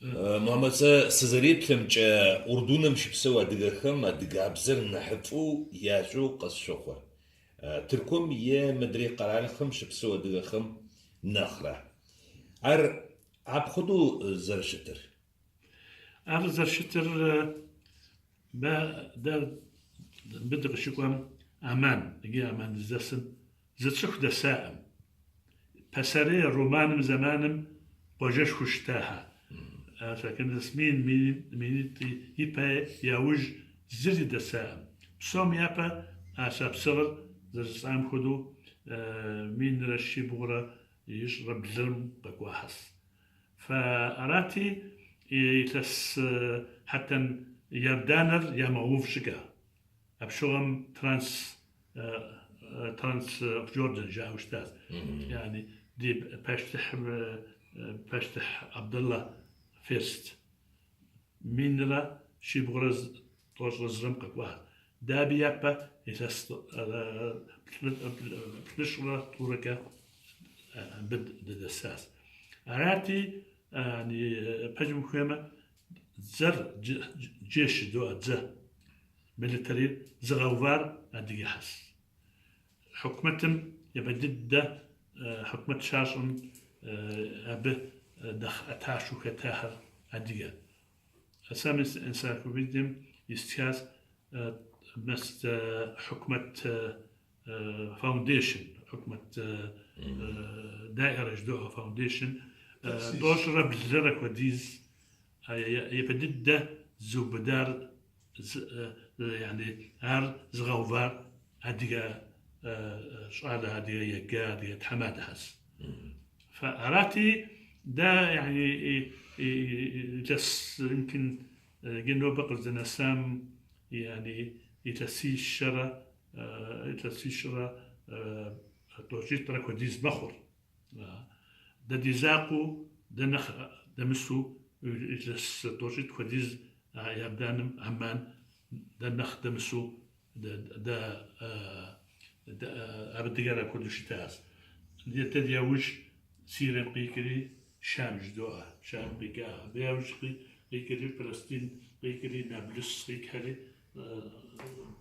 Мухьэмэд, сэ сызэреплъымкӏэ, Урдуным щыпсэу адыгэхэм адыгабзэр нэхьыфӏу ящӏэу къысщохъур. Тыркум е мыдрей къэралхэм щыпсэу адыгэхэм нэхърэ. Ар апхуэдэу зэрыщытыр? Ар зэрыщытыр дэ мыбы дыкъыщыкӏуэм Амман, иджы Амман дыздэсым, зы цӏыху дэсаӏым. Пасэрей Руманым зэманым къуажэшхуэу щытахьэ. Илъэс мин, минитӏ ипэ яужь зыри дэсаӏым. Псом япэ а Шапсыгъыр зэрыжысӏам хуэдэу минрэ щибгъурэ ищӏрэ блым къэкӏуахэс. Фэ-арати, илъэс хьэтэн Иорданыр ямыгъэув щӏыкӏэ. Апщыгъуэм Транс Trans of Jordan жаӏэу щытащ. Yani ди пащтыхь пащтыхь Абдулла first минрэ щибгъурэ тӏощӏрэ зырэм къэкӏуащ. Дэ абы япэ илъэс плӏыщӏрэ тӏурэкӏэ абы дыдэсащ. Арати, пэжым ухуеймэ, дзэр джейш жыдоӏэ, дзэ military зыгъэувар адыгэхэс. Хьукумэтым япэ дыдэ хьукумэт щащӏым абы нэхъ ӏэтащхьэу хэтахэр адыгэ. Сэ мис энциклопедием истхащ мис хьукумэт foundation, хьукумэт даирэ жыдоӏэ foundation, тӏощӏрэ блырэ хуэдиз япэ дыдэ зыубыдар yani ар зыгъэувар адыгэ щӏалэ, адыгэ еджа, адыгэ тхьэмадэхэс. Фэ-арати, дэ yani илъэс يمكن иджы нобэ къыздынэсам yani илъэсищэрэ илъэсищэрэ тӏощӏитӏрэ хуэдиз мэхъур. Дэ ди закъуэу дэ нэхъ дэмысу илъэс тӏощӏитӏ хуэдиз Иорданым, Амман дэ нэхъ дэмысу дэ адыгэр апхуэдэу щытащ. Дэ ди яужь Сирием къикӏри Шам жыдоӏэ, Шам къикӏа. Абы яужь къикӏри Палестин къикӏри Наблус къикӏхэри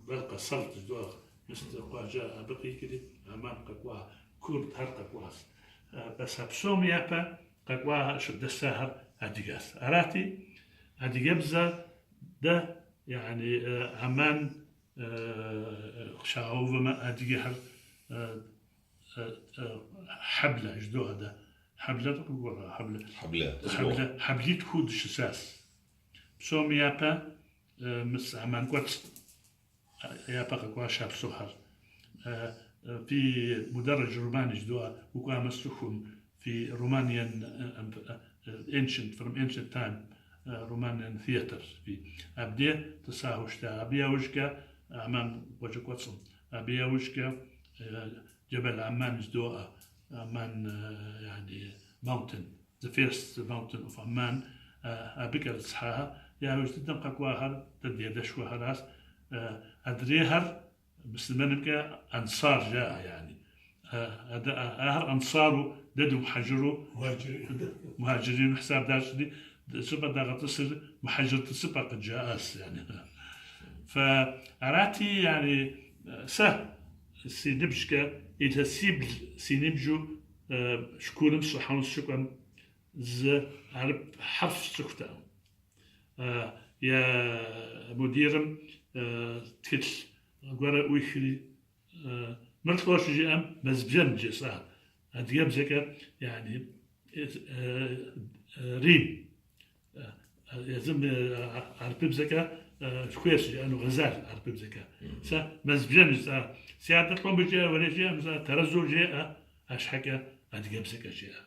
Бэлкъэ Сэлт жыдоӏэ, мис къуажэ абы къикӏри Амман къэкӏуа, курдхэр къэкӏуащ. Бэс а псом япэ къэкӏуа щыдэсахэр адыгэс. Арати, адыгэбзэ дэ, yani Амман къыщагъэувэмэ, адыгэхэр хьэблэ жыдоӏэ дэ. Хьэблэ къыгурыӏуэрэ? Хьэблэ. Хьэблэ. Хьэблэ, хьэблитху дыщысащ. Псом япэ мис Амман кӏуэцӏ япэ къэкӏуа шапсыгъхэр. Фи Мударадж Румани жыдоӏэ, укӏуамэ сцӏыхум, фи Romanian ancient, from ancient time, Romanian theater. Фи абде тӏысахыу щыта. Абы яужькӏэ Амман къуажэ кӏуэцӏым. Абы яужькӏэ Джэбэл Амман жыдоӏэ, Амман yani mountain, the first mountain of Amman, абы кӏэрытӏысхьахэр. Яужь дыдэм къэкӏуахэр дэ ди адэшхуэхэращ. Адрейхэр муслъымэнымкӏэ ансар жаӏэ, yani. Ахэр ансару, дэ дымухьэжыру, мухьэжырину хьисап дащӏри, щӏыпӏэ дагъэтӏысыр мухьэжыр тӏысыпӏэ къыджаӏащ, yani. Фэ-арати, yani, сэ си ныбжькӏэ илъэсибл си ныбжьу школым сыщӏыхьэну сыщыкӏуэм зы хьэрып хьэрф сцӏыхутэкъым. Я мудирым тхылъ гуэрэ ӏуихри, мыр лӏо щыжиӏэм мэз бжэн жесӏа. Адыгэбзэкӏэ, yani, Рим. Езым хьэрыпыбзэкӏэ хуейщ жиӏэну غزال хьэрыпыбзэкӏэ. Сэ мэз бжэн жысӏа. Си адэр лӏо мыбы жеӏэ, уэрей жеӏэ, мис ар тэрэзу жеӏэ, арщхьэкӏэ адыгэбзэкӏэ жеӏэ.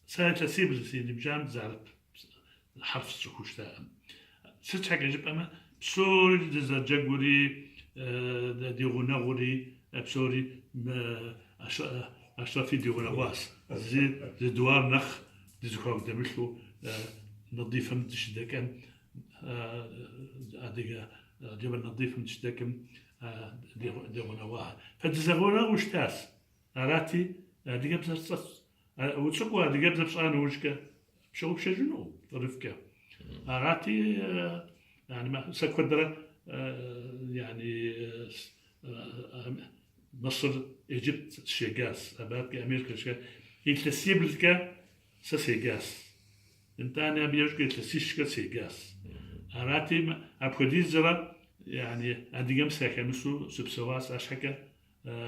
Сэ илъэсибл си ныбжьам зы хьэрып хьэрф сцӏыхуу щытаӏым. Сыт щхьэкӏэ жыпӏэмэ, псори дызэджэгури, ди гъунэгъури, псори Ашрафи ди гъунэгъуащ. Зы дуар нэхъ ди зэхуаку дэмылъу Надифэм дыщыдэкӏэм, адыгэ Джэбэл Надифэм дыщыдэкӏым ди гъунэгъуа. Фэ дызэгъунэгъуу щытащ. Арати, адыгэбзэр сцӏэт. Уцӏыкӏуу адыгэбзэ пщӏа нэужькӏэ. Пщыгъупщэжыну фӏырыфӏкӏэ. Арати, يعني сэ куэдрэ يعني Мысыр, Египет сыщеджащ, абы Америкэ щыщ. Илъэсиблкӏэ сэ седжащ. Нтӏани абы иужькӏэ илъэсищкӏэ седжащ. Арати, апхуэдизрэ يعني адыгэм сахэмысу сыпсэуащ, арщхьэкӏэ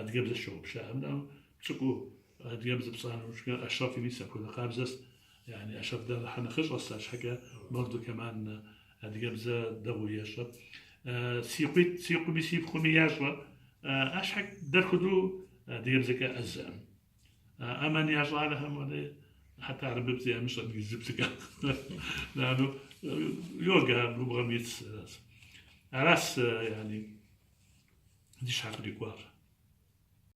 адыгэбзэ сщыгъупщакъым. Цӏыкӏуу адыгэбзэ пщӏа нэужькӏэ Ашрафи мис апхуэдэ къабзэщ. يعني Ашраф дэ нэхъ нэхъыщӏэщ, арщхьэкӏэ برضو كمان адыгэбзэ дэгъуэу ещӏэ. Си къуит, си къуми си пхъуми ящӏэ. Арщхьэкӏэ дэр хуэдэу адыгэбзэкӏэ ӏэзэкъым. Аман я щӏалэхэм уэлэ حتى عربي ямыщӏэ инглизыбзэкӏэ. لأنه يوجا губгъуэм итщ. Аращ يعني ди щхьэ кърикӏуар.